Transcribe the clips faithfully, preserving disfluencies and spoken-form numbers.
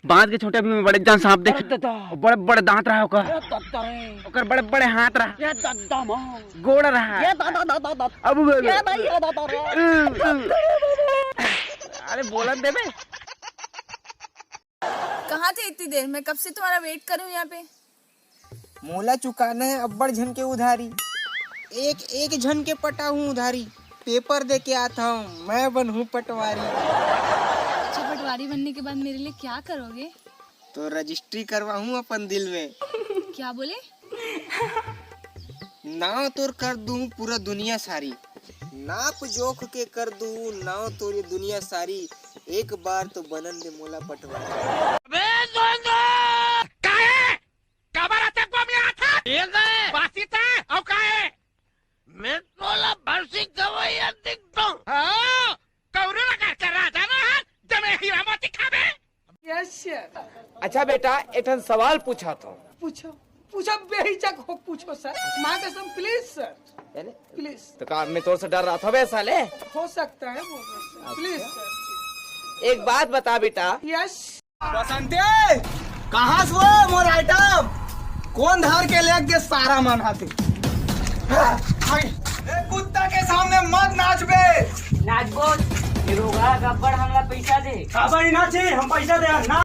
बांस के छोटे भी में बड़े जान सांप देख। अरे दादा। बड़े बड़े दांत रहा ओकर। अरे दादा रे। ओकर बड़े बड़े हाथ रहा। ये दादा माँ। गोड़ रहा। ये दादा दादा दादा। अब ये दादा दादा रे। अरे बोलन देबे। कहाँ थे इतनी देर? मैं कब से तुम्हारा वेट कर रही हूँ यहाँ पे। मोला चुकाना है अब्बड़ झन के उधारी। एक एक झन के पटाहूँ उधारी। पेपर दे के आत हूँ, मैं बनहूँ पटवारी। अच्छा, पटवारी बनने के बाद मेरे लिए क्या करोगे? तो रजिस्ट्री करवाहूँ अपन दिल में। क्या बोले? नाव तोर कर दूँ पूरा दुनिया सारी। नाप जोख के कर दूँ नाव तोर ये दुनिया सारी। एक बार तो बनन दे मोला पटवारी। अबे दोस्तों, काहे? काबर अतक बमियात हस? ये गए। बासी था, अउ काहे? मैं तोला भरसी गवैया दिखता हूँ। हाँ, कौरू ला करके राजा ना हस, जमे हीरा मोती खाबे। Yes sir. अच्छा बेटा, एक ठन सवाल पूछा था। पूछो, पूछो, बेहिचक हो पूछो सर। माँ कसम, प्लीज सर, यानी प्लीज। तो का मैं तोर से डर रहा था बे साले? हो सकता है, बोल रहे सर। Please sir. एक बात बता बेटा। यस। बसंती, कहाँ से वो मोर आइटम? कौन धर के लेग दे सारा मन हाथे? ए, कुत्ता के सामने मत नाचबे। नाचबो, निरोगा गब्बर हमला पैसा दे। काबर ही नाचे, हम पैसा दे यार, ना।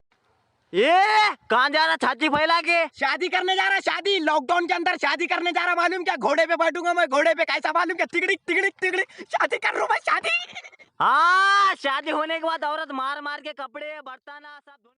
ए, कहाँ जा रहा छाती फैला के? शादी करने जा रहा, शादी। लॉकडाउन के अंदर शादी करने जा रहा, मालूम क्या? घोड़े पे बैठूंगा मैं, घोड़े पे। कैसा मालूम क्या? तिगड़िक, तिगड़िक, तिगड़िक। शादी कर रहा हूँ मैं, शादी। हाँ, शादी होने के बाद औरत मार मार के कपड़े, बर्तन, सब